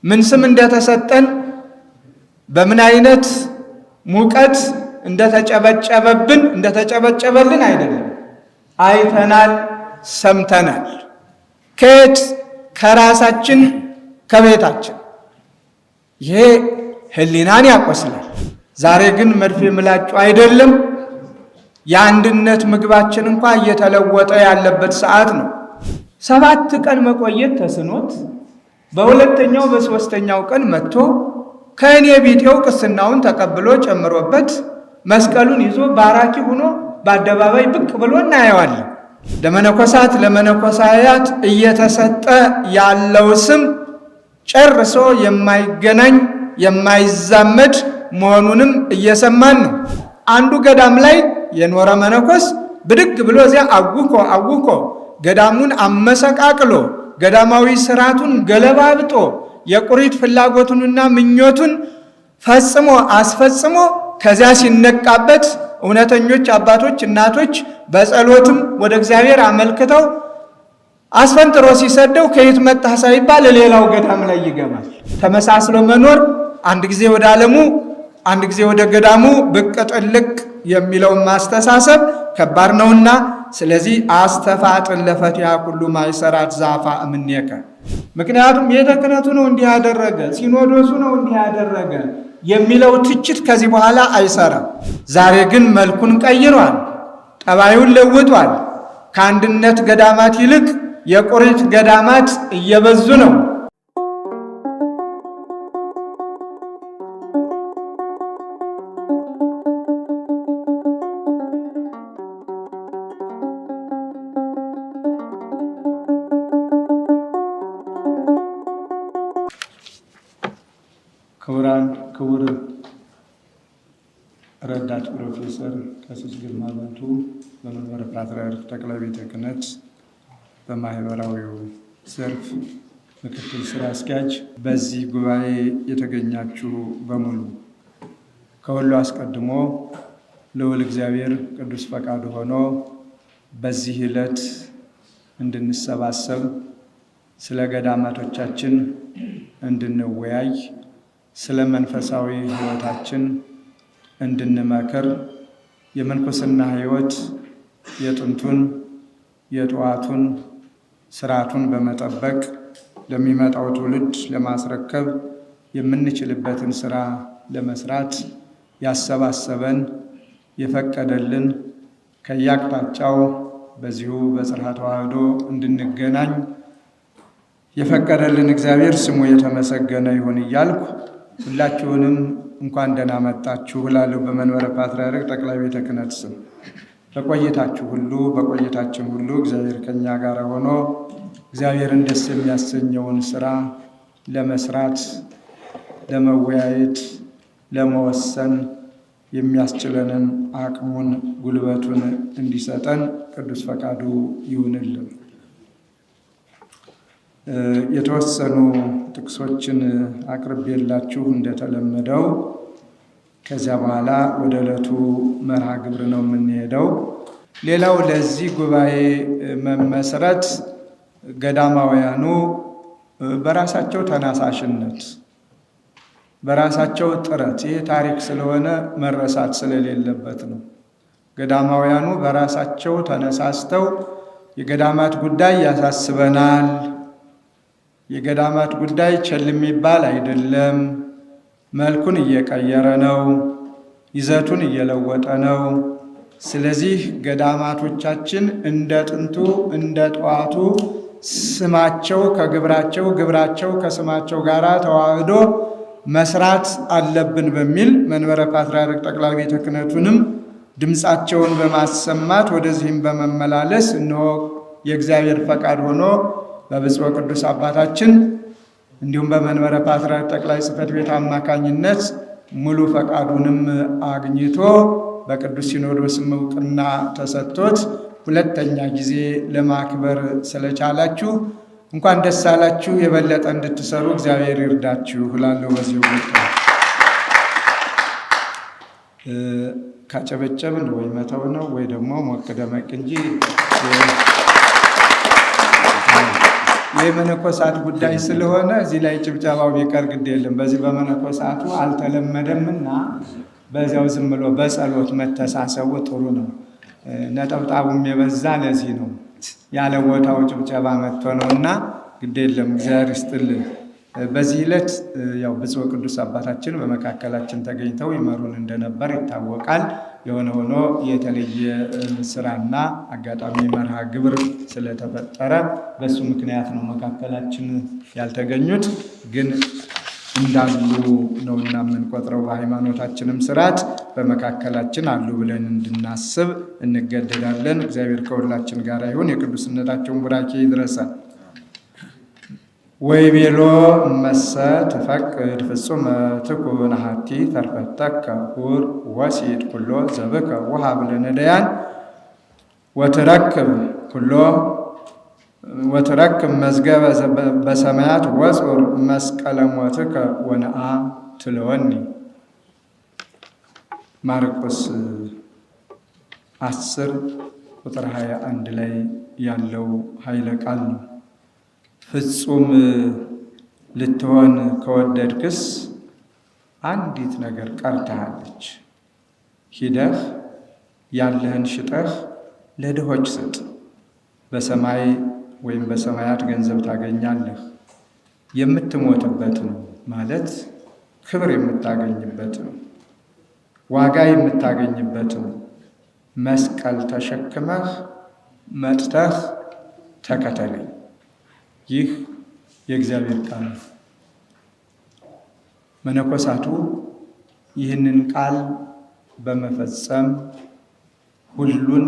ምን ስም እንደተሰጠን፣ በምን አይነት ሙቀት እንደተጨበጨበብን እንደተጨበጨበልን አይደለም። አይተናል፣ ሰምተናል። ከየት? ከራሳችን ከቤታችን። ይሄ ሕሊናን ያቆስላል። ዛሬ ግን መርፌ ምላጩ አይደለም፣ የአንድነት ምግባችን እንኳ እየተለወጠ ያለበት ሰዓት ነው። 7 ቀን መቆየት ተስኖት በሁለተኛው በሶስተኛው ቀን መጥቶ ከእኔ ቢጤው ቅስናውን ተቀብሎ ጨምሮበት መስቀሉን ይዞ ባራኪ ሆኖ በአደባባይ ብቅ ብሎ እናየዋለን። ለመነኮሳት ለመነኮሳያት እየተሰጠ ያለው ስም ጨርሶ የማይገናኝ የማይዛመድ መሆኑንም እየሰማን ነው። አንዱ ገዳም ላይ የኖረ መነኮስ ብድግ ብሎ እዚያ አውኮ አውኮ ገዳሙን አመሰቃቅሎ ገዳማዊ ስርዓቱን ገለባብጦ የቁሪት ፍላጎቱንና ምኞቱን ፈጽሞ አስፈጽሞ ከዚያ ሲነቃበት እውነተኞች አባቶች እናቶች በጸሎትም ወደ እግዚአብሔር አመልክተው አስፈንጥሮ ሲሰደው ከየት መጣህ ሳይባል ሌላው ገዳም ላይ ይገባል። ተመሳስሎ መኖር አንድ ጊዜ ወደ ዓለሙ አንድ ጊዜ ወደ ገዳሙ ብቅ ጥልቅ የሚለውን ማስተሳሰብ ከባድ ነውና፣ ስለዚህ አስተፋጥን ለፈቲያ ሁሉ ማይሰራት ዛፋ እምኔከ። ምክንያቱም ቤተ ክህነቱ ነው እንዲህ ያደረገ፣ ሲኖዶሱ ነው እንዲህ ያደረገ የሚለው ትችት ከዚህ በኋላ አይሰራም። ዛሬ ግን መልኩን ቀይሯል፣ ጠባዩን ለውጧል። ከአንድነት ገዳማት ይልቅ የቁሪት ገዳማት እየበዙ ነው። ክቡራን ክቡር ረዳት ፕሮፌሰር ቀሲስ ግርማ ባቱ በመንበረ ፓትርያርክ ጠቅላይ ቤተ ክህነት በማህበራዊው ዘርፍ ምክትል ስራ አስኪያጅ፣ በዚህ ጉባኤ የተገኛችሁ በሙሉ ከሁሉ አስቀድሞ ልዑል እግዚአብሔር ቅዱስ ፈቃዱ ሆኖ በዚህ ዕለት እንድንሰባሰብ ስለ ገዳማቶቻችን እንድንወያይ ስለ መንፈሳዊ ሕይወታችን እንድንመክር የምንኩስና ሕይወት የጥንቱን የጠዋቱን ስርዓቱን በመጠበቅ ለሚመጣው ትውልድ ለማስረከብ የምንችልበትን ስራ ለመስራት ያሰባሰበን የፈቀደልን ከያቅጣጫው በዚሁ በጽርሐ ተዋሕዶ እንድንገናኝ የፈቀደልን እግዚአብሔር ስሙ የተመሰገነ ይሁን እያልኩ ሁላችሁንም እንኳን ደህና መጣችሁ እላለሁ። በመንበረ ፓትርያርክ ጠቅላይ ቤተ ክህነት ስም በቆይታችሁ ሁሉ በቆይታችን ሁሉ እግዚአብሔር ከኛ ጋር ሆኖ እግዚአብሔርን ደስ የሚያሰኘውን ስራ ለመስራት፣ ለመወያየት፣ ለመወሰን የሚያስችለንን አቅሙን ጉልበቱን እንዲሰጠን ቅዱስ ፈቃዱ ይሁንልን። የተወሰኑ ጥቅሶችን አቅርቤላችሁ እንደተለመደው ከዚያ በኋላ ወደ ዕለቱ መርሃ ግብር ነው የምንሄደው። ሌላው ለዚህ ጉባኤ መመስረት ገዳማውያኑ በራሳቸው ተነሳሽነት በራሳቸው ጥረት፣ ይህ ታሪክ ስለሆነ መረሳት ስለሌለበት ነው። ገዳማውያኑ በራሳቸው ተነሳስተው የገዳማት ጉዳይ ያሳስበናል፣ የገዳማት ጉዳይ ቸል የሚባል አይደለም፣ መልኩን እየቀየረ ነው፣ ይዘቱን እየለወጠ ነው። ስለዚህ ገዳማቶቻችን እንደ ጥንቱ እንደ ጠዋቱ ስማቸው ከግብራቸው ግብራቸው ከስማቸው ጋር ተዋህዶ መስራት አለብን በሚል መንበረ ፓትርያርክ ጠቅላይ ቤተ ክህነቱንም ድምፃቸውን በማሰማት ወደዚህም በመመላለስ እነሆ የእግዚአብሔር ፈቃድ ሆኖ በብፁዕ ቅዱስ አባታችን እንዲሁም በመንበረ ፓትርያርክ ጠቅላይ ጽሕፈት ቤት አማካኝነት ሙሉ ፈቃዱንም አግኝቶ በቅዱስ ሲኖዶስም እውቅና ተሰጥቶት ሁለተኛ ጊዜ ለማክበር ስለቻላችሁ እንኳን ደስ አላችሁ። የበለጠ እንድትሰሩ እግዚአብሔር ይርዳችሁ እላለሁ። በዚሁ ጉዳይ ካጨበጨብን ወይ መተው ነው ወይ ደግሞ ሞቅ ደመቅ እንጂ የመነኮሳት ጉዳይ ስለሆነ እዚህ ላይ ጭብጨባው ቢቀር ግድ የለም። በዚህ በመነኮሳቱ አልተለመደምና በዚያው ዝም ብሎ በጸሎት መተሳሰቡ ጥሩ ነው። ነጠብጣቡም የበዛ ለዚህ ነው፣ ያለ ቦታው ጭብጨባ መጥቶ ነውና ግድ የለም። እግዚአብሔር ይስጥልን። በዚህ ዕለት ያው ብፁዕ ቅዱስ አባታችን በመካከላችን ተገኝተው ይመሩን እንደነበር ይታወቃል። የሆነ ሆኖ የተለየ ስራና አጋጣሚ መርሃ ግብር ስለተፈጠረ በሱ ምክንያት ነው መካከላችን ያልተገኙት። ግን እንዳሉ ነውና የምንቆጥረው በሃይማኖታችንም ስርዓት በመካከላችን አሉ ብለን እንድናስብ እንገደዳለን። እግዚአብሔር ከሁላችን ጋር ይሁን። የቅዱስነታቸውን ቡራኬ ይድረሰን። ወይቤሎ እመሰ ትፈቅድ ፍጹመ ትኩን አሐቲ ተርፈተከ ሁር ወሲድ ኩሎ ዘብከ ወሀብ ለነዳያን ወትረክብ ኩሎ ወትረክብ መዝገበ በሰማያት ወጹር መስቀለ ሞትከ ወነአ ትለወኒ። ማርቆስ 10 ቁጥር 21 ላይ ያለው ኃይለ ቃል ነው። ፍጹም ልትሆን ከወደድክስ አንዲት ነገር ቀርታሃለች። ሂደህ ያለህን ሽጠህ ለድሆች ስጥ፣ በሰማይ ወይም በሰማያት ገንዘብ ታገኛለህ። የምትሞትበትን ማለት ክብር የምታገኝበትን ዋጋ የምታገኝበትን መስቀል ተሸክመህ መጥተህ ተከተለኝ። ይህ የእግዚአብሔር ቃል ነው። መነኮሳቱ ይህንን ቃል በመፈጸም ሁሉን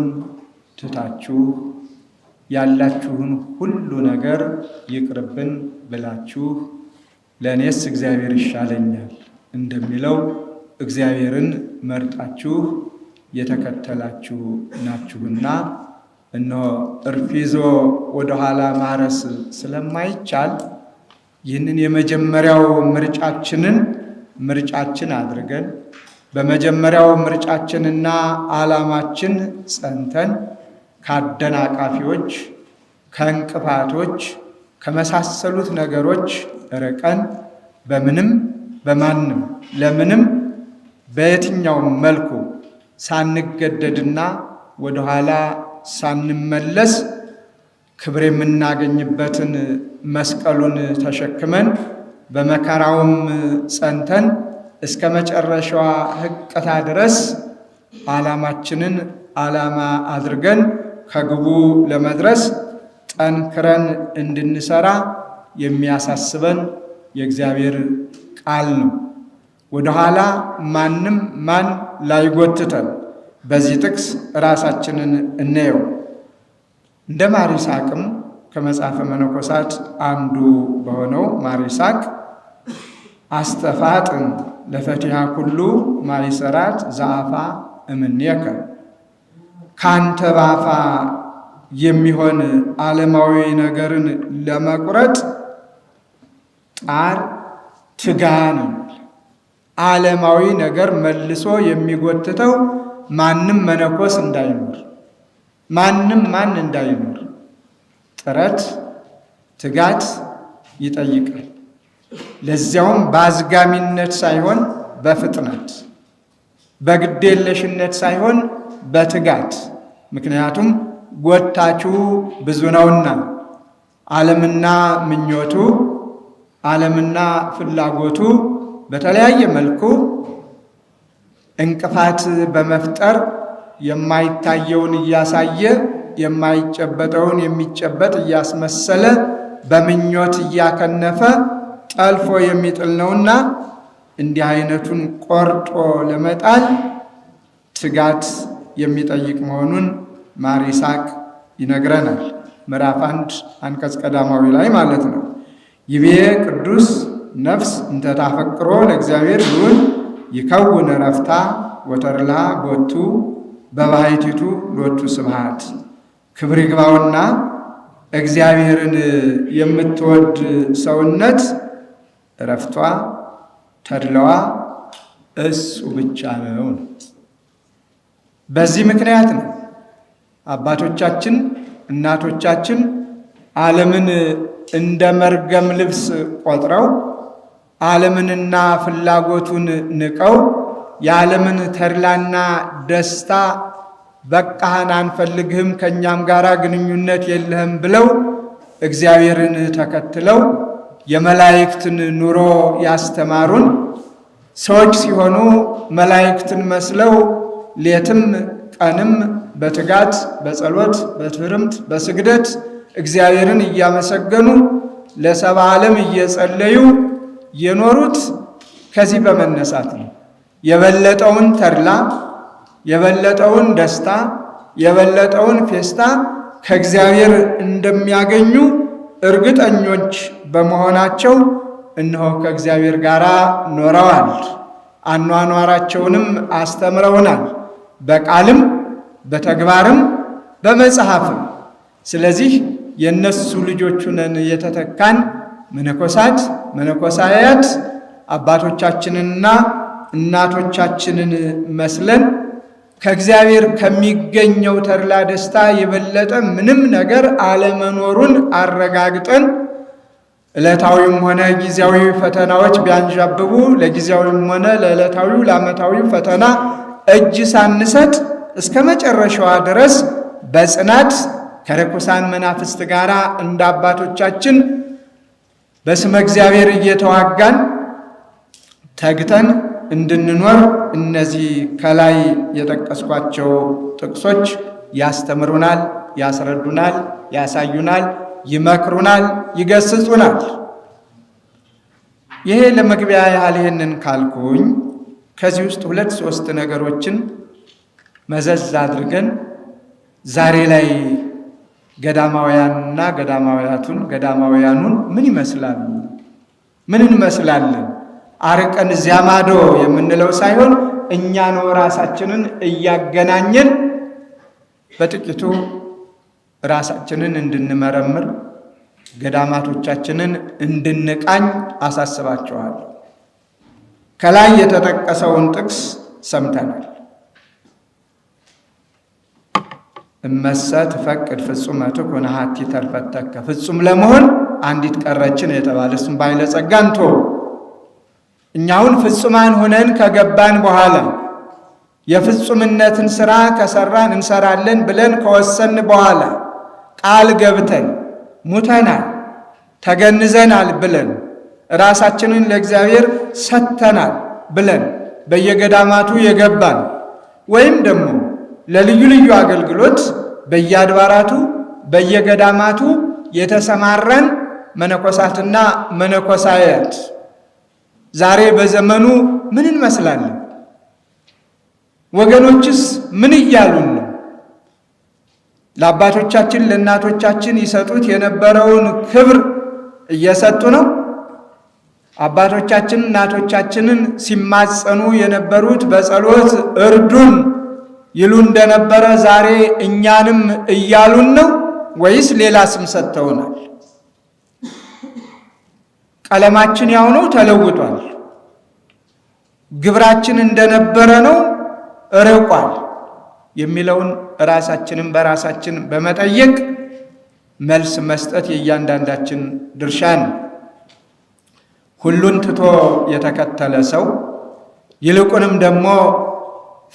ትታችሁ ያላችሁን ሁሉ ነገር ይቅርብን ብላችሁ ለእኔስ እግዚአብሔር ይሻለኛል እንደሚለው እግዚአብሔርን መርጣችሁ የተከተላችሁ ናችሁና እነሆ እርፍ ይዞ ወደኋላ ማረስ ስለማይቻል ይህንን የመጀመሪያው ምርጫችንን ምርጫችን አድርገን በመጀመሪያው ምርጫችንና ዓላማችን ጸንተን ካደናቃፊዎች፣ ከእንቅፋቶች፣ ከመሳሰሉት ነገሮች ርቀን በምንም በማንም ለምንም በየትኛውም መልኩ ሳንገደድና ወደኋላ ሳንመለስ ክብር የምናገኝበትን መስቀሉን ተሸክመን በመከራውም ጸንተን እስከ መጨረሻዋ ሕቅታ ድረስ ዓላማችንን ዓላማ አድርገን ከግቡ ለመድረስ ጠንክረን እንድንሰራ የሚያሳስበን የእግዚአብሔር ቃል ነው። ወደኋላ ማንም ማን ላይጎትተን በዚህ ጥቅስ ራሳችንን እንየው። እንደ ማር ይስሐቅም ከመጽሐፈ መነኮሳት አንዱ በሆነው ማር ይስሐቅ አስተፋጥን ለፈቲሃ ኩሉ ማይሰራት ዘአፋ እምኔከ፣ ካንተ ባፋ የሚሆን ዓለማዊ ነገርን ለመቁረጥ ጣር ትጋ ነው። ዓለማዊ ነገር መልሶ የሚጎትተው ማንም መነኮስ እንዳይኖር፣ ማንም ማን እንዳይኖር ጥረት ትጋት ይጠይቃል። ለዚያውም በአዝጋሚነት ሳይሆን በፍጥነት፣ በግዴለሽነት ሳይሆን በትጋት። ምክንያቱም ጎታቹ ብዙ ነውና ዓለምና ምኞቱ፣ ዓለምና ፍላጎቱ በተለያየ መልኩ እንቅፋት በመፍጠር የማይታየውን እያሳየ የማይጨበጠውን የሚጨበጥ እያስመሰለ በምኞት እያከነፈ ጠልፎ የሚጥል ነውና እንዲህ አይነቱን ቆርጦ ለመጣል ትጋት የሚጠይቅ መሆኑን ማር ይስሐቅ ይነግረናል። ምዕራፍ 1 አንቀጽ ቀዳማዊ ላይ ማለት ነው። ይቤ ቅዱስ ነፍስ እንተ ታፈቅሮ ለእግዚአብሔር ልዑል ይከውን ረፍታ ወተርላ ቦቱ በባሕቲቱ ሎቱ ስብሐት። ክብር ይግባውና እግዚአብሔርን የምትወድ ሰውነት እረፍቷ ተድላዋ እሱ ብቻ ነው። በዚህ ምክንያት ነው አባቶቻችን እናቶቻችን ዓለምን እንደ መርገም ልብስ ቆጥረው ዓለምንና ፍላጎቱን ንቀው የዓለምን ተድላና ደስታ በቃህን፣ አንፈልግህም፣ ከእኛም ጋር ግንኙነት የለህም ብለው እግዚአብሔርን ተከትለው የመላእክትን ኑሮ ያስተማሩን ሰዎች ሲሆኑ መላእክትን መስለው ሌትም ቀንም በትጋት በጸሎት በትርምት በስግደት እግዚአብሔርን እያመሰገኑ ለሰብአ ዓለም እየጸለዩ የኖሩት ከዚህ በመነሳት ነው። የበለጠውን ተድላ፣ የበለጠውን ደስታ፣ የበለጠውን ፌስታ ከእግዚአብሔር እንደሚያገኙ እርግጠኞች በመሆናቸው እነሆ ከእግዚአብሔር ጋር ኖረዋል። አኗኗራቸውንም አስተምረውናል፣ በቃልም በተግባርም በመጽሐፍም። ስለዚህ የእነሱ ልጆች ነን የተተካን መነኮሳት መነኮሳያት አባቶቻችንንና እናቶቻችንን መስለን ከእግዚአብሔር ከሚገኘው ተድላ ደስታ የበለጠ ምንም ነገር አለመኖሩን አረጋግጠን ዕለታዊም ሆነ ጊዜያዊ ፈተናዎች ቢያንዣብቡ ለጊዜያዊም ሆነ ለዕለታዊው ለዓመታዊው ፈተና እጅ ሳንሰጥ እስከ መጨረሻዋ ድረስ በጽናት ከርኩሳን መናፍስት ጋር እንደ አባቶቻችን በስመ እግዚአብሔር እየተዋጋን ተግተን እንድንኖር እነዚህ ከላይ የጠቀስኳቸው ጥቅሶች ያስተምሩናል፣ ያስረዱናል፣ ያሳዩናል፣ ይመክሩናል፣ ይገስጹናል። ይሄ ለመግቢያ ያህል ይህንን ካልኩኝ ከዚህ ውስጥ ሁለት ሶስት ነገሮችን መዘዝ አድርገን ዛሬ ላይ ገዳማውያንና ገዳማውያቱን ገዳማውያኑን ምን ይመስላሉ? ምን እንመስላለን? አርቀን እዚያ ማዶ የምንለው ሳይሆን እኛ ነው ራሳችንን እያገናኘን በጥቂቱ ራሳችንን እንድንመረምር ገዳማቶቻችንን እንድንቃኝ አሳስባቸዋለሁ። ከላይ የተጠቀሰውን ጥቅስ ሰምተናል። እመሰ ትፈቅድ ፍጹመ ትኩን ሀቲ ተርፈተከ፣ ፍጹም ለመሆን አንዲት ቀረችን የተባለ እሱም ባለጸጋ እንቶ እኛውን ፍጹማን ሆነን ከገባን በኋላ የፍጹምነትን ስራ ከሰራን እንሰራለን ብለን ከወሰን በኋላ ቃል ገብተን ሙተናል፣ ተገንዘናል ብለን ራሳችንን ለእግዚአብሔር ሰጥተናል ብለን በየገዳማቱ የገባን ወይም ደግሞ ለልዩ ልዩ አገልግሎት በየአድባራቱ በየገዳማቱ የተሰማራን መነኮሳትና መነኮሳያት ዛሬ በዘመኑ ምን እንመስላለን? ወገኖችስ ምን እያሉን ነው? ለአባቶቻችን ለእናቶቻችን ይሰጡት የነበረውን ክብር እየሰጡ ነው? አባቶቻችን እናቶቻችንን ሲማጸኑ የነበሩት በጸሎት እርዱን ይሉ እንደነበረ ዛሬ እኛንም እያሉን ነው ወይስ ሌላ ስም ሰጥተውናል? ቀለማችን ያው ነው፣ ተለውጧል። ግብራችን እንደነበረ ነው፣ ርቋል የሚለውን ራሳችንን በራሳችን በመጠየቅ መልስ መስጠት የእያንዳንዳችን ድርሻ ነው። ሁሉን ትቶ የተከተለ ሰው ይልቁንም ደግሞ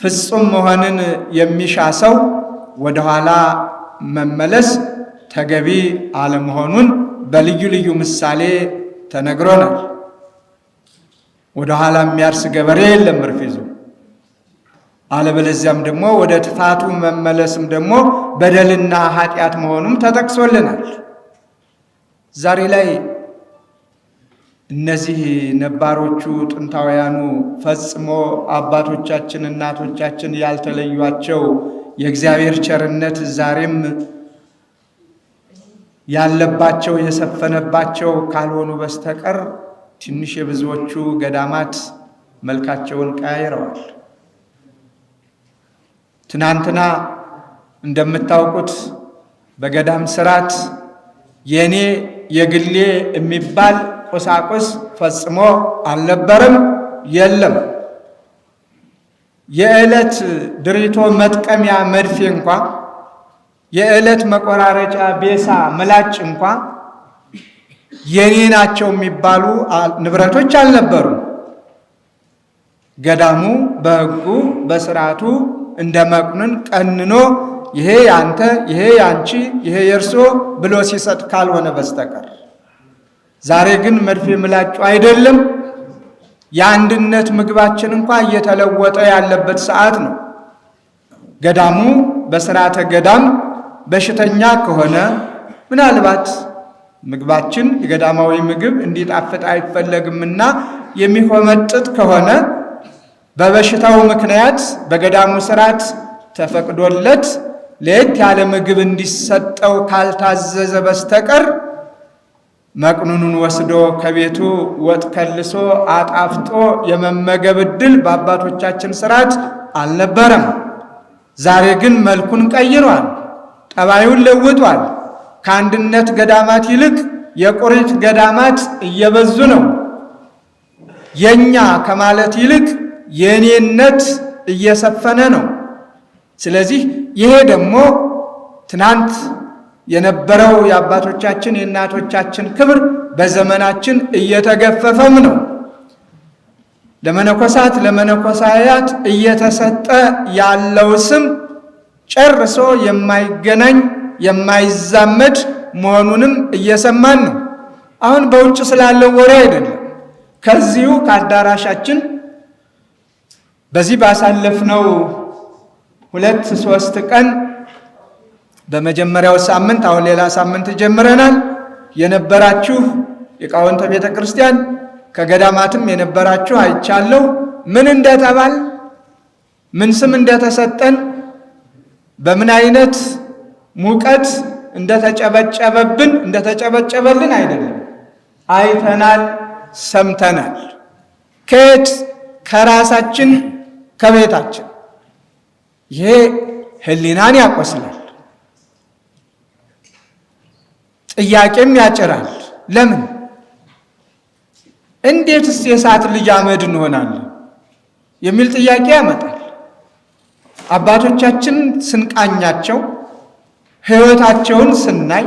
ፍጹም መሆንን የሚሻ ሰው ወደኋላ መመለስ ተገቢ አለመሆኑን በልዩ ልዩ ምሳሌ ተነግሮናል። ወደኋላ የሚያርስ ገበሬ የለም እርፍ ይዞ። አለበለዚያም ደግሞ ወደ ጥፋቱ መመለስም ደግሞ በደልና ኃጢአት መሆኑም ተጠቅሶልናል። ዛሬ ላይ እነዚህ ነባሮቹ ጥንታውያኑ ፈጽሞ አባቶቻችን እናቶቻችን ያልተለዩአቸው የእግዚአብሔር ቸርነት ዛሬም ያለባቸው የሰፈነባቸው ካልሆኑ በስተቀር ትንሽ የብዙዎቹ ገዳማት መልካቸውን ቀያይረዋል። ትናንትና እንደምታውቁት በገዳም ስርዓት የኔ የግሌ የሚባል ቁሳቁስ ፈጽሞ አልነበረም፣ የለም። የዕለት ድሪቶ መጥቀሚያ መድፌ እንኳ፣ የዕለት መቆራረጫ ቤሳ ምላጭ እንኳ የኔ ናቸው የሚባሉ ንብረቶች አልነበሩም። ገዳሙ በሕጉ በስርዓቱ እንደ መቁንን ቀንኖ ይሄ ያንተ፣ ይሄ ያንቺ፣ ይሄ የእርሶ ብሎ ሲሰጥ ካልሆነ በስተቀር ዛሬ ግን መድፌ ምላጩ አይደለም። የአንድነት ምግባችን እንኳ እየተለወጠ ያለበት ሰዓት ነው። ገዳሙ በስርዓተ ገዳም በሽተኛ ከሆነ ምናልባት ምግባችን የገዳማዊ ምግብ እንዲጣፍጥ አይፈለግምና የሚሆመጥጥ ከሆነ በበሽታው ምክንያት በገዳሙ ስርዓት ተፈቅዶለት ለየት ያለ ምግብ እንዲሰጠው ካልታዘዘ በስተቀር መቅኑኑን ወስዶ ከቤቱ ወጥ ከልሶ አጣፍጦ የመመገብ ዕድል በአባቶቻችን ስርዓት አልነበረም። ዛሬ ግን መልኩን ቀይሯል፣ ጠባዩን ለውጧል። ከአንድነት ገዳማት ይልቅ የቁሪት ገዳማት እየበዙ ነው። የኛ ከማለት ይልቅ የኔነት እየሰፈነ ነው። ስለዚህ ይሄ ደግሞ ትናንት የነበረው የአባቶቻችን የእናቶቻችን ክብር በዘመናችን እየተገፈፈም ነው። ለመነኮሳት ለመነኮሳያት እየተሰጠ ያለው ስም ጨርሶ የማይገናኝ የማይዛመድ መሆኑንም እየሰማን ነው። አሁን በውጭ ስላለው ወሬ አይደለም። ከዚሁ ከአዳራሻችን በዚህ ባሳለፍነው 2 3 ቀን በመጀመሪያው ሳምንት፣ አሁን ሌላ ሳምንት ጀምረናል፣ የነበራችሁ ሊቃውንተ ቤተ ክርስቲያን ከገዳማትም የነበራችሁ አይቻለሁ። ምን እንደተባል፣ ምን ስም እንደተሰጠን፣ በምን አይነት ሙቀት እንደተጨበጨበብን እንደተጨበጨበልን አይደለም፣ አይተናል፣ ሰምተናል። ከየት? ከራሳችን ከቤታችን። ይሄ ሕሊናን ያቆስላል፣ ጥያቄም ያጭራል። ለምን እንዴትስ የእሳት ልጅ አመድ እንሆናለን የሚል ጥያቄ ያመጣል። አባቶቻችን ስንቃኛቸው፣ ሕይወታቸውን ስናይ፣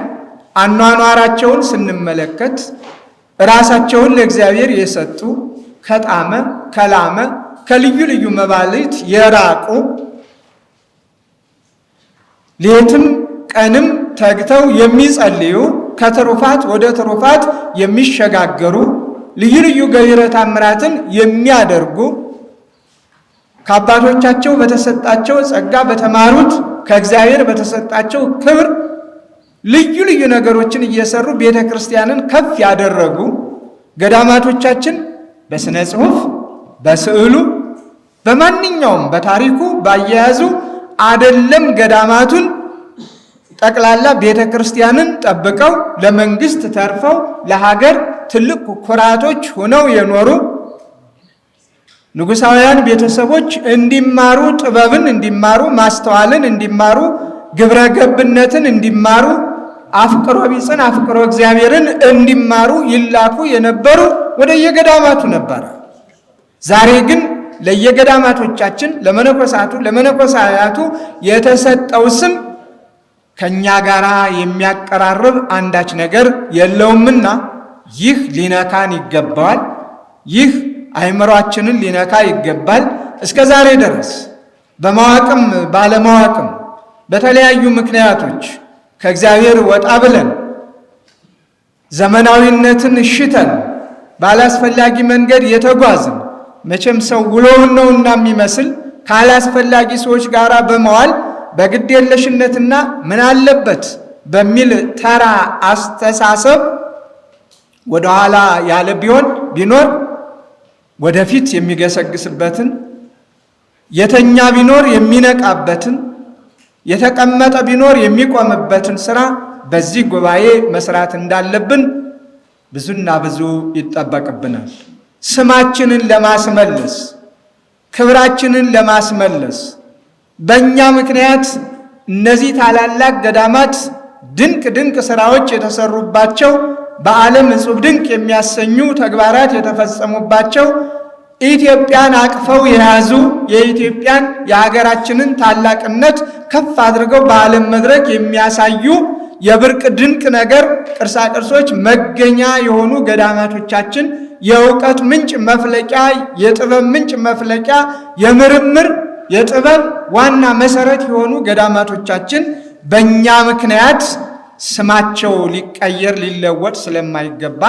አኗኗራቸውን ስንመለከት ራሳቸውን ለእግዚአብሔር የሰጡ፣ ከጣመ ከላመ ከልዩ ልዩ መባልት የራቁ፣ ሌትም ቀንም ተግተው የሚጸልዩ፣ ከትሩፋት ወደ ትሩፋት የሚሸጋገሩ፣ ልዩ ልዩ ገቢረ ተአምራትን የሚያደርጉ፣ ከአባቶቻቸው በተሰጣቸው ጸጋ በተማሩት ከእግዚአብሔር በተሰጣቸው ክብር ልዩ ልዩ ነገሮችን እየሰሩ ቤተ ክርስቲያንን ከፍ ያደረጉ፣ ገዳማቶቻችን በስነ ጽሑፍ፣ በስዕሉ፣ በማንኛውም በታሪኩ ባያያዙ አደለም ገዳማቱን ጠቅላላ ቤተ ክርስቲያንን ጠብቀው ለመንግስት ተርፈው ለሀገር ትልቅ ኩራቶች ሆነው የኖሩ፣ ንጉሳውያን ቤተሰቦች እንዲማሩ፣ ጥበብን እንዲማሩ፣ ማስተዋልን እንዲማሩ፣ ግብረ ገብነትን እንዲማሩ፣ አፍቅሮ ቢጽን አፍቅሮ እግዚአብሔርን እንዲማሩ ይላኩ የነበሩ ወደ የገዳማቱ ነበረ። ዛሬ ግን ለየገዳማቶቻችን ለመነኮሳቱ ለመነኮሳያቱ የተሰጠው ስም ከኛ ጋር የሚያቀራርብ አንዳች ነገር የለውምና ይህ ሊነካን ይገባዋል። ይህ አእምሯችንን ሊነካ ይገባል። እስከ ዛሬ ድረስ በማወቅም ባለማወቅም በተለያዩ ምክንያቶች ከእግዚአብሔር ወጣ ብለን ዘመናዊነትን ሽተን ባላስፈላጊ መንገድ የተጓዝን፣ መቼም ሰው ውሎውን ነውና የሚመስል፣ ካላስፈላጊ ሰዎች ጋር በመዋል በግዴለሽነትና ምን አለበት በሚል ተራ አስተሳሰብ ወደኋላ ያለ ቢሆን ቢኖር ወደፊት የሚገሰግስበትን፣ የተኛ ቢኖር የሚነቃበትን፣ የተቀመጠ ቢኖር የሚቆምበትን ስራ በዚህ ጉባኤ መስራት እንዳለብን ብዙና ብዙ ይጠበቅብናል። ስማችንን ለማስመለስ፣ ክብራችንን ለማስመለስ፣ በእኛ ምክንያት እነዚህ ታላላቅ ገዳማት ድንቅ ድንቅ ስራዎች የተሰሩባቸው፣ በዓለም እጹብ ድንቅ የሚያሰኙ ተግባራት የተፈጸሙባቸው፣ ኢትዮጵያን አቅፈው የያዙ፣ የኢትዮጵያን የሀገራችንን ታላቅነት ከፍ አድርገው በዓለም መድረክ የሚያሳዩ የብርቅ ድንቅ ነገር ቅርሳቅርሶች መገኛ የሆኑ ገዳማቶቻችን የእውቀት ምንጭ መፍለቂያ፣ የጥበብ ምንጭ መፍለቂያ፣ የምርምር የጥበብ ዋና መሰረት የሆኑ ገዳማቶቻችን በእኛ ምክንያት ስማቸው ሊቀየር ሊለወጥ ስለማይገባ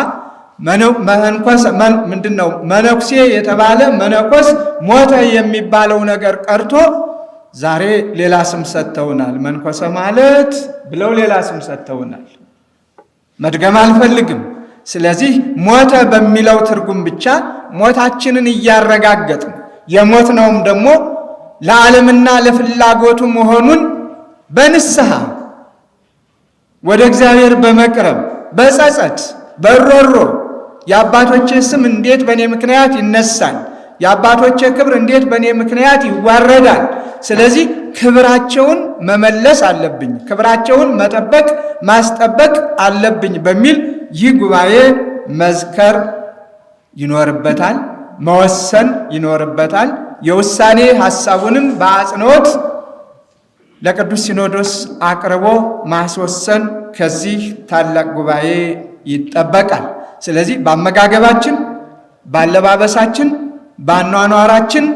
ምንድን ነው መነኩሴ የተባለ መነኮስ ሞተ የሚባለው ነገር ቀርቶ ዛሬ ሌላ ስም ሰጥተውናል። መንኮሰ ማለት ብለው ሌላ ስም ሰጥተውናል። መድገም አልፈልግም። ስለዚህ ሞተ በሚለው ትርጉም ብቻ ሞታችንን እያረጋገጥን የሞትነውም ደግሞ ለዓለምና ለፍላጎቱ መሆኑን በንስሐ ወደ እግዚአብሔር በመቅረብ በጸጸት በሮሮ የአባቶቼ ስም እንዴት በእኔ ምክንያት ይነሳል? የአባቶቼ ክብር እንዴት በእኔ ምክንያት ይዋረዳል? ስለዚህ ክብራቸውን መመለስ አለብኝ፣ ክብራቸውን መጠበቅ ማስጠበቅ አለብኝ በሚል ይህ ጉባኤ መዝከር ይኖርበታል፣ መወሰን ይኖርበታል። የውሳኔ ሐሳቡንም በአጽንኦት ለቅዱስ ሲኖዶስ አቅርቦ ማስወሰን ከዚህ ታላቅ ጉባኤ ይጠበቃል። ስለዚህ በአመጋገባችን፣ በአለባበሳችን፣ በአኗኗራችን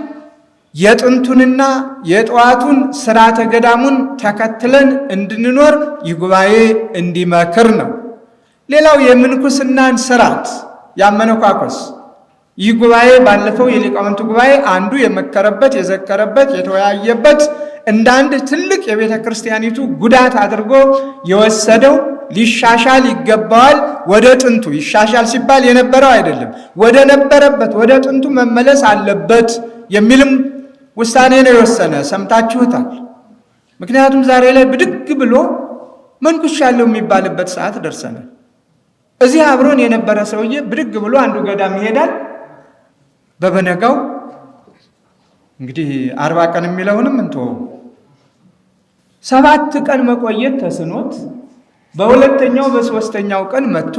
የጥንቱንና የጠዋቱን ስርዓተ ገዳሙን ተከትለን እንድንኖር ይህ ጉባኤ እንዲመክር ነው። ሌላው የምንኩስናን ስርዓት ያመነኳኮስ ይህ ጉባኤ ባለፈው የሊቃውንቱ ጉባኤ አንዱ የመከረበት የዘከረበት የተወያየበት እንደ አንድ ትልቅ የቤተ ክርስቲያኒቱ ጉዳት አድርጎ የወሰደው ሊሻሻል ይገባዋል። ወደ ጥንቱ ይሻሻል ሲባል የነበረው አይደለም፣ ወደ ነበረበት ወደ ጥንቱ መመለስ አለበት የሚልም ውሳኔ ነው የወሰነ። ሰምታችሁታል። ምክንያቱም ዛሬ ላይ ብድግ ብሎ መንኩሻለሁ የሚባልበት ሰዓት ደርሰናል። እዚህ አብሮን የነበረ ሰውዬ ብድግ ብሎ አንዱ ገዳም ይሄዳል። በበነጋው እንግዲህ 40 ቀን የሚለውንም እንተወው፣ 7 ቀን መቆየት ተስኖት በሁለተኛው በሶስተኛው ቀን መጥቶ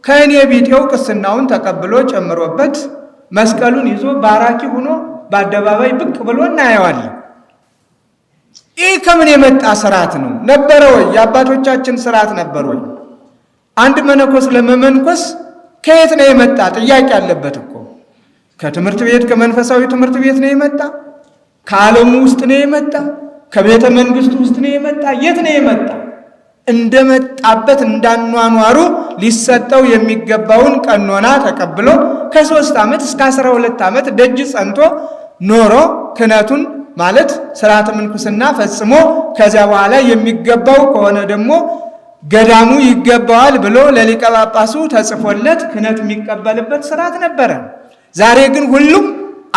ከእኔ ቢጤው ቅስናውን ተቀብሎ ጨምሮበት መስቀሉን ይዞ ባራኪ ሆኖ በአደባባይ ብቅ ብሎ እናየዋለን። ይህ ከምን የመጣ ስርዓት ነው? ነበረ ወይ? የአባቶቻችን ስርዓት ነበር ወይ? አንድ መነኮስ ለመመንኮስ ከየት ነው የመጣ? ጥያቄ አለበት እኮ። ከትምህርት ቤት ከመንፈሳዊ ትምህርት ቤት ነው የመጣ? ከዓለሙ ውስጥ ነው የመጣ? ከቤተ መንግስቱ ውስጥ ነው የመጣ? የት ነው የመጣ? እንደመጣበት እንዳኗኗሩ ሊሰጠው የሚገባውን ቀኖና ተቀብሎ ከ3 ዓመት እስከ 12 ዓመት ደጅ ጸንቶ ኖሮ ክህነቱን ማለት ስርዓተ ምንኩስና ፈጽሞ ከዚያ በኋላ የሚገባው ከሆነ ደግሞ ገዳሙ ይገባዋል ብሎ ለሊቀ ጳጳሱ ተጽፎለት ክህነት የሚቀበልበት ስርዓት ነበረ። ዛሬ ግን ሁሉም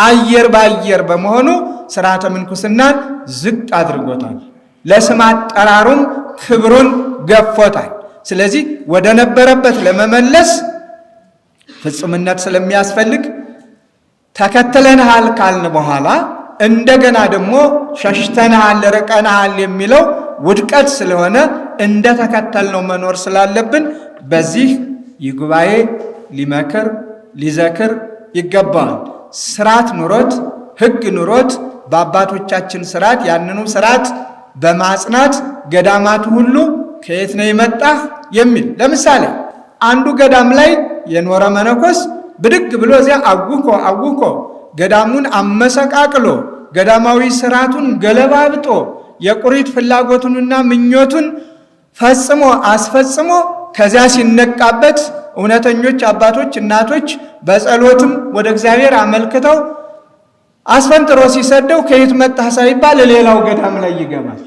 አየር ባየር በመሆኑ ስርዓተ ምንኩስናን ዝቅ አድርጎታል። ለስም አጠራሩም ክብሩን ገፎታል። ስለዚህ ወደ ነበረበት ለመመለስ ፍጹምነት ስለሚያስፈልግ ተከትለንሃል ካልን በኋላ እንደገና ደግሞ ሸሽተንሃል፣ ርቀንሃል የሚለው ውድቀት ስለሆነ እንደ ተከተልነው መኖር ስላለብን በዚህ ይህ ጉባኤ ሊመክር ሊዘክር ይገባዋል። ስርዓት ኑሮት ሕግ ኑሮት በአባቶቻችን ስርዓት ያንኑ ስርዓት በማጽናት ገዳማቱ ሁሉ ከየት ነው የመጣህ የሚል ለምሳሌ አንዱ ገዳም ላይ የኖረ መነኮስ ብድግ ብሎ እዚያ አውኮ አውኮ ገዳሙን አመሰቃቅሎ ገዳማዊ ስርዓቱን ገለባብጦ የቁሪት ፍላጎቱንና ምኞቱን ፈጽሞ አስፈጽሞ ከዚያ ሲነቃበት እውነተኞች አባቶች እናቶች በጸሎትም ወደ እግዚአብሔር አመልክተው አስፈንጥሮ ሲሰደው ከየት መጣህ ሳይባል ሌላው ገዳም ላይ ይገባል።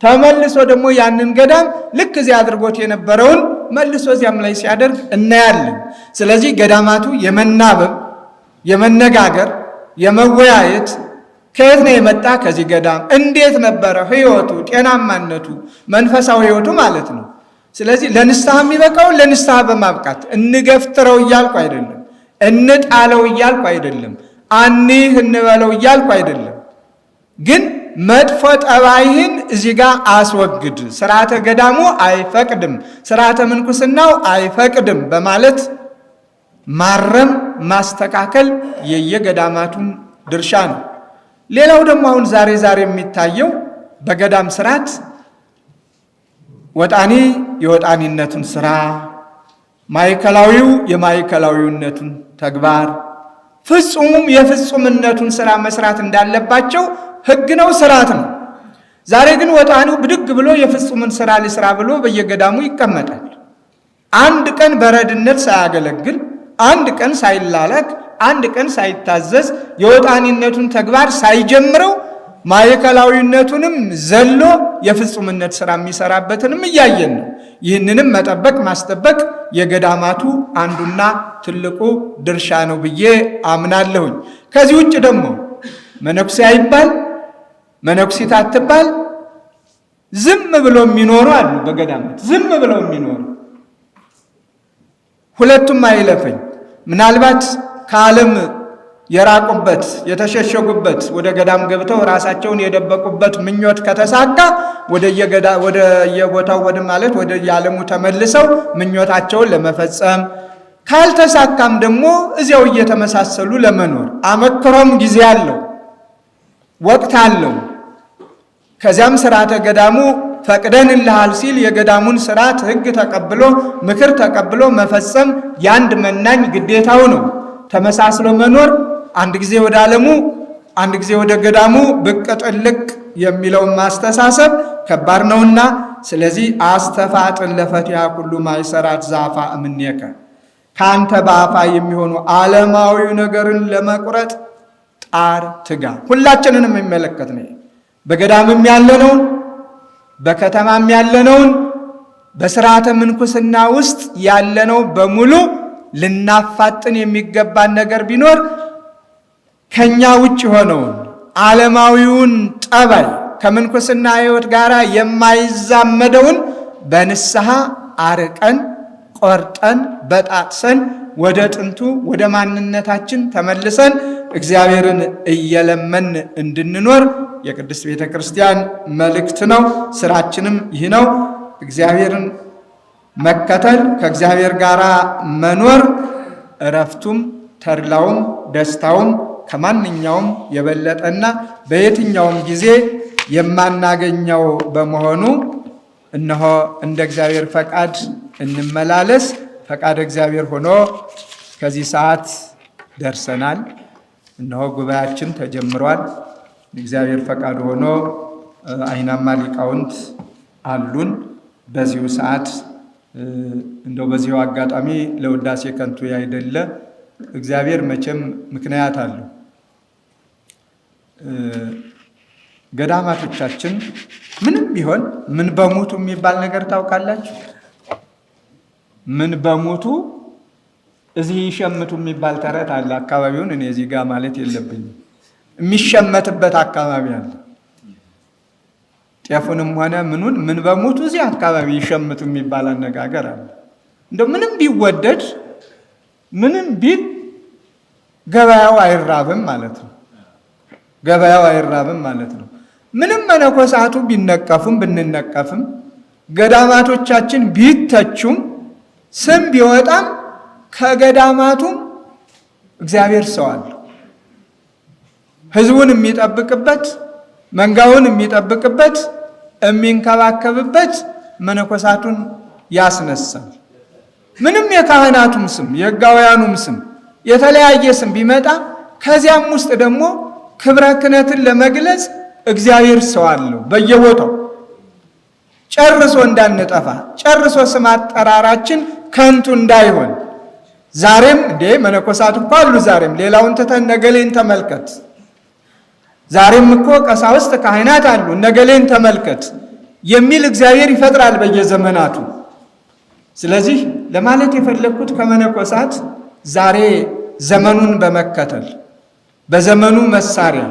ተመልሶ ደግሞ ያንን ገዳም ልክ እዚያ አድርጎት የነበረውን መልሶ እዚያም ላይ ሲያደርግ እናያለን። ስለዚህ ገዳማቱ የመናበብ የመነጋገር የመወያየት ከየት ነው የመጣ ከዚህ ገዳም እንዴት ነበረ ሕይወቱ፣ ጤናማነቱ፣ መንፈሳዊ ሕይወቱ ማለት ነው። ስለዚህ ለንስሐ የሚበቃውን ለንስሐ በማብቃት እንገፍትረው እያልኩ አይደለም፣ እንጣለው እያልኩ አይደለም፣ አንህ እንበለው እያልኩ አይደለም። ግን መጥፎ ጠባይህን እዚህ ጋር አስወግድ፣ ስርዓተ ገዳሙ አይፈቅድም፣ ስርዓተ ምንኩስናው አይፈቅድም በማለት ማረም ማስተካከል የየገዳማቱም ድርሻ ነው። ሌላው ደግሞ አሁን ዛሬ ዛሬ የሚታየው በገዳም ስርዓት ወጣኒ የወጣኒነቱን ስራ፣ ማዕከላዊው የማዕከላዊነቱን ተግባር፣ ፍጹሙም የፍጹምነቱን ስራ መስራት እንዳለባቸው ሕግ ነው፣ ስርዓት ነው። ዛሬ ግን ወጣኒው ብድግ ብሎ የፍጹምን ስራ ልስራ ብሎ በየገዳሙ ይቀመጣል። አንድ ቀን በረድነት ሳያገለግል፣ አንድ ቀን ሳይላላክ፣ አንድ ቀን ሳይታዘዝ፣ የወጣኒነቱን ተግባር ሳይጀምረው ማዕከላዊነቱንም ዘሎ የፍጹምነት ስራ የሚሰራበትንም እያየን ነው። ይህንንም መጠበቅ ማስጠበቅ የገዳማቱ አንዱና ትልቁ ድርሻ ነው ብዬ አምናለሁኝ። ከዚህ ውጭ ደግሞ መነኩሴ አይባል መነኩሲት አትባል ዝም ብሎ የሚኖሩ አሉ። በገዳማት ዝም ብለው የሚኖሩ ሁለቱም አይለፈኝ። ምናልባት ከዓለም የራቁበት የተሸሸጉበት ወደ ገዳም ገብተው ራሳቸውን የደበቁበት ምኞት ከተሳካ ወደየቦታው ወደ ማለት ወደ የዓለሙ ተመልሰው ምኞታቸውን ለመፈጸም፣ ካልተሳካም ደግሞ እዚያው እየተመሳሰሉ ለመኖር አመክሮም ጊዜ አለው፣ ወቅት አለው። ከዚያም ስርዓተ ገዳሙ ፈቅደንልሃል ሲል የገዳሙን ስርዓት ሕግ ተቀብሎ ምክር ተቀብሎ መፈጸም የአንድ መናኝ ግዴታው ነው። ተመሳስሎ መኖር አንድ ጊዜ ወደ ዓለሙ አንድ ጊዜ ወደ ገዳሙ ብቅ ጥልቅ የሚለውን ማስተሳሰብ ከባድ ነውና፣ ስለዚህ አስተፋጥን ለፈቲያ ኩሉ ማይሰራት ዛፋ እምኔከ፣ ከአንተ በአፋ የሚሆኑ ዓለማዊ ነገርን ለመቁረጥ ጣር፣ ትጋ። ሁላችንንም የሚመለከት ነው። በገዳምም ያለነውን፣ በከተማም ያለነውን፣ በስርዓተ ምንኩስና ውስጥ ያለነው በሙሉ ልናፋጥን የሚገባን ነገር ቢኖር ከኛ ውጭ የሆነውን ዓለማዊውን ጠባይ ከምንኩስና ሕይወት ጋር የማይዛመደውን በንስሐ አርቀን ቆርጠን በጣጥሰን ወደ ጥንቱ ወደ ማንነታችን ተመልሰን እግዚአብሔርን እየለመን እንድንኖር የቅድስት ቤተ ክርስቲያን መልእክት ነው። ስራችንም ይህ ነው። እግዚአብሔርን መከተል፣ ከእግዚአብሔር ጋር መኖር እረፍቱም ተድላውም ደስታውም ከማንኛውም የበለጠና በየትኛውም ጊዜ የማናገኘው በመሆኑ እነሆ እንደ እግዚአብሔር ፈቃድ እንመላለስ። ፈቃድ እግዚአብሔር ሆኖ ከዚህ ሰዓት ደርሰናል። እነሆ ጉባኤያችን ተጀምሯል። እግዚአብሔር ፈቃድ ሆኖ አይናማ ሊቃውንት አሉን። በዚሁ ሰዓት እንደው በዚሁ አጋጣሚ ለውዳሴ ከንቱ ያይደለ እግዚአብሔር መቼም ምክንያት አለው። ገዳማቶቻችን ምንም ቢሆን ምን በሞቱ የሚባል ነገር ታውቃላችሁ? ምን በሞቱ እዚህ ይሸምቱ የሚባል ተረት አለ። አካባቢውን እኔ እዚህ ጋር ማለት የለብኝም። የሚሸመትበት አካባቢ አለ። ጤፉንም ሆነ ምኑን ምን በሞቱ እዚህ አካባቢ ይሸምቱ የሚባል አነጋገር አለ። እንደው ምንም ቢወደድ ምንም ቢል ገበያው አይራብም ማለት ነው። ገበያው አይራብም ማለት ነው። ምንም መነኮሳቱ ቢነቀፉም ብንነቀፍም ገዳማቶቻችን ቢተቹም ስም ቢወጣም ከገዳማቱም እግዚአብሔር ሰው አለው። ሕዝቡን የሚጠብቅበት፣ መንጋውን የሚጠብቅበት፣ የሚንከባከብበት መነኮሳቱን ያስነሳል። ምንም የካህናቱም ስም የሕጋውያኑም ስም የተለያየ ስም ቢመጣ ከዚያም ውስጥ ደግሞ ክብረ ክህነትን ለመግለጽ እግዚአብሔር ሰው አለው በየቦታው። ጨርሶ እንዳንጠፋ፣ ጨርሶ ስም አጠራራችን ከንቱ እንዳይሆን፣ ዛሬም እንዴ መነኮሳት እኮ አሉ። ዛሬም ሌላውን ትተን ነገሌን ተመልከት። ዛሬም እኮ ቀሳውስት ካህናት አሉ፣ ነገሌን ተመልከት የሚል እግዚአብሔር ይፈጥራል በየዘመናቱ። ስለዚህ ለማለት የፈለግኩት ከመነኮሳት ዛሬ ዘመኑን በመከተል፣ በዘመኑ መሳሪያ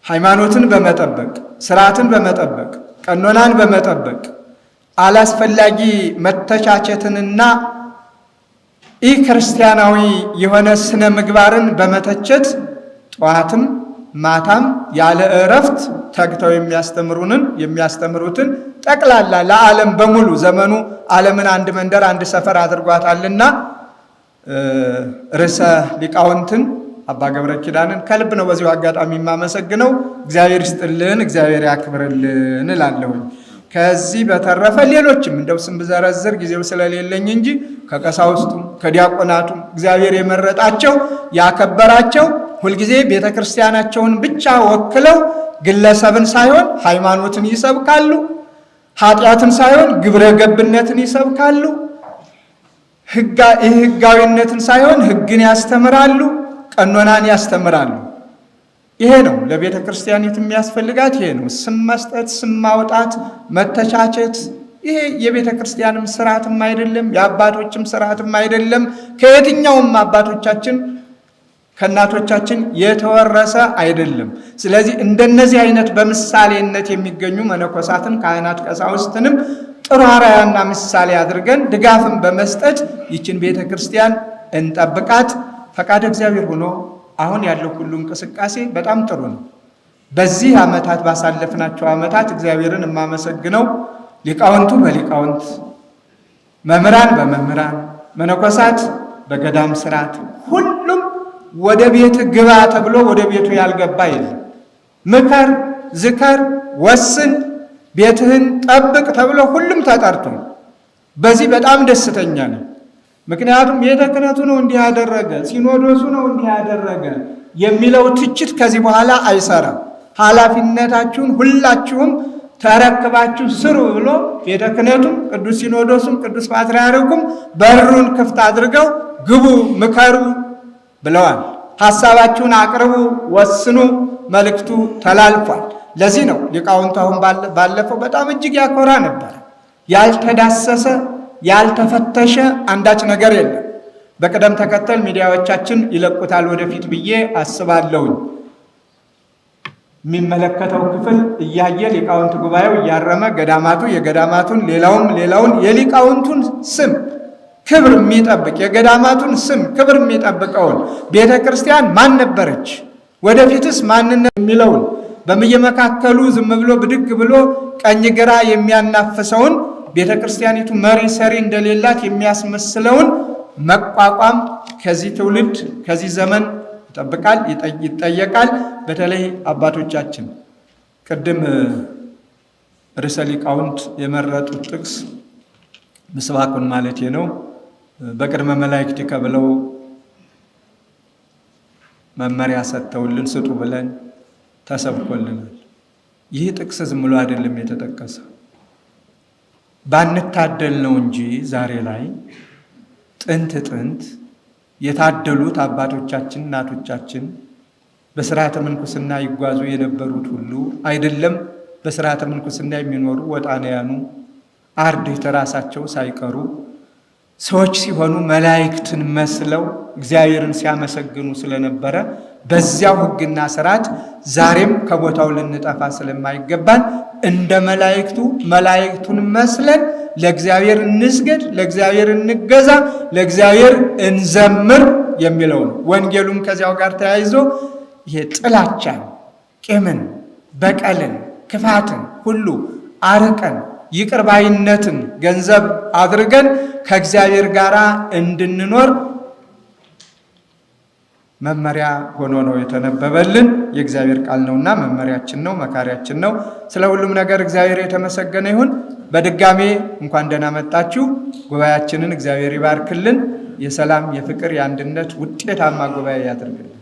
ሃይማኖትን በመጠበቅ፣ ስርዓትን በመጠበቅ፣ ቀኖናን በመጠበቅ፣ አላስፈላጊ መተቻቸትንና ኢ ክርስቲያናዊ የሆነ ስነ ምግባርን በመተቸት ጠዋትም ማታም ያለ እረፍት ተግተው የሚያስተምሩንን የሚያስተምሩትን ጠቅላላ ለዓለም በሙሉ ዘመኑ ዓለምን አንድ መንደር አንድ ሰፈር አድርጓታልና ርዕሰ ሊቃውንትን አባ ገብረ ኪዳንን ከልብ ነው በዚሁ አጋጣሚ የማመሰግነው። እግዚአብሔር ይስጥልን፣ እግዚአብሔር ያክብርልን እላለሁኝ። ከዚህ በተረፈ ሌሎችም እንደው ስም ብዘረዝር ጊዜው ስለሌለኝ እንጂ ከቀሳውስቱም ከዲያቆናቱም እግዚአብሔር የመረጣቸው ያከበራቸው ሁልጊዜ ቤተ ክርስቲያናቸውን ብቻ ወክለው ግለሰብን ሳይሆን ሃይማኖትን ይሰብካሉ። ኃጢአትን ሳይሆን ግብረ ገብነትን ይሰብካሉ። ህጋዊነትን ሳይሆን ህግን ያስተምራሉ፣ ቀኖናን ያስተምራሉ። ይሄ ነው ለቤተ ክርስቲያኒቱ የሚያስፈልጋት። ይሄ ነው ስም መስጠት፣ ስም ማውጣት፣ መተቻቸት። ይሄ የቤተ ክርስቲያንም ስርዓትም አይደለም፣ የአባቶችም ስርዓትም አይደለም። ከየትኛውም አባቶቻችን ከእናቶቻችን የተወረሰ አይደለም። ስለዚህ እንደነዚህ አይነት በምሳሌነት የሚገኙ መነኮሳትን፣ ካህናት፣ ቀሳውስትንም ጥሩ አርአያና ምሳሌ አድርገን ድጋፍን በመስጠት ይችን ቤተ ክርስቲያን እንጠብቃት። ፈቃደ እግዚአብሔር ሆኖ አሁን ያለው ሁሉ እንቅስቃሴ በጣም ጥሩ ነው። በዚህ ዓመታት ባሳለፍናቸው ዓመታት እግዚአብሔርን የማመሰግነው ሊቃውንቱ በሊቃውንት፣ መምህራን በመምህራን፣ መነኮሳት በገዳም ስርዓት፣ ሁሉም ወደ ቤት ግባ ተብሎ ወደ ቤቱ ያልገባ የለም። ምከር፣ ዝከር፣ ወስን፣ ቤትህን ጠብቅ ተብሎ ሁሉም ተጠርቷል። በዚህ በጣም ደስተኛ ነኝ። ምክንያቱም ቤተ ክህነቱ ነው እንዲህ ያደረገ፣ ሲኖዶሱ ነው እንዲህ ያደረገ የሚለው ትችት ከዚህ በኋላ አይሰራም። ኃላፊነታችሁን ሁላችሁም ተረክባችሁ ስሩ ብሎ ቤተ ክህነቱም ቅዱስ ሲኖዶሱም ቅዱስ ፓትርያርኩም በሩን ክፍት አድርገው ግቡ፣ ምከሩ ብለዋል። ሐሳባችሁን አቅርቡ፣ ወስኑ፣ መልእክቱ ተላልፏል። ለዚህ ነው ሊቃውንቱ አሁን ባለፈው በጣም እጅግ ያኮራ ነበር። ያልተዳሰሰ ያልተፈተሸ አንዳች ነገር የለም። በቅደም ተከተል ሚዲያዎቻችን ይለቁታል ወደፊት ብዬ አስባለሁኝ። የሚመለከተው ክፍል እያየ ሊቃውንት ጉባኤው እያረመ ገዳማቱ የገዳማቱን ሌላውም ሌላውን የሊቃውንቱን ስም ክብር የሚጠብቅ የገዳማቱን ስም ክብር የሚጠብቀውን ቤተ ክርስቲያን ማን ነበረች፣ ወደፊትስ ማንነት የሚለውን በየመካከሉ ዝም ብሎ ብድግ ብሎ ቀኝ ግራ የሚያናፍሰውን ቤተ ክርስቲያኒቱ መሪ ሰሪ እንደሌላት የሚያስመስለውን መቋቋም ከዚህ ትውልድ ከዚህ ዘመን ይጠብቃል፣ ይጠየቃል። በተለይ አባቶቻችን ቅድም ርዕሰ ሊቃውንት የመረጡት ጥቅስ ምስባኩን ማለት ነው። በቅድመ መላእክቲከ ብለው መመሪያ ሰጥተውልን ስጡ ብለን ተሰብኮልናል። ይህ ጥቅስ ዝም ብሎ አይደለም የተጠቀሰ። ባንታደል ነው እንጂ ዛሬ ላይ ጥንት ጥንት የታደሉት አባቶቻችን እናቶቻችን በስርዓተ ምንኩስና ይጓዙ የነበሩት ሁሉ አይደለም በስርዓተ ምንኩስና የሚኖሩ ወጣንያኑ አርድእት ራሳቸው ሳይቀሩ ሰዎች ሲሆኑ መላእክትን መስለው እግዚአብሔርን ሲያመሰግኑ ስለነበረ በዚያው ሕግና ስርዓት ዛሬም ከቦታው ልንጠፋ ስለማይገባን እንደ መላእክቱ መላእክቱን መስለን ለእግዚአብሔር እንስገድ፣ ለእግዚአብሔር እንገዛ፣ ለእግዚአብሔር እንዘምር የሚለው ነው። ወንጌሉም ከዚያው ጋር ተያይዞ ይሄ ጥላቻን፣ ቂምን፣ በቀልን፣ ክፋትን ሁሉ አርቀን ይቅር ባይነትን ገንዘብ አድርገን ከእግዚአብሔር ጋር እንድንኖር መመሪያ ሆኖ ነው የተነበበልን። የእግዚአብሔር ቃል ነውና መመሪያችን ነው፣ መካሪያችን ነው። ስለ ሁሉም ነገር እግዚአብሔር የተመሰገነ ይሁን። በድጋሜ እንኳን ደህና መጣችሁ። ጉባኤያችንን እግዚአብሔር ይባርክልን። የሰላም የፍቅር፣ የአንድነት ውጤታማ ጉባኤ ያድርግልን።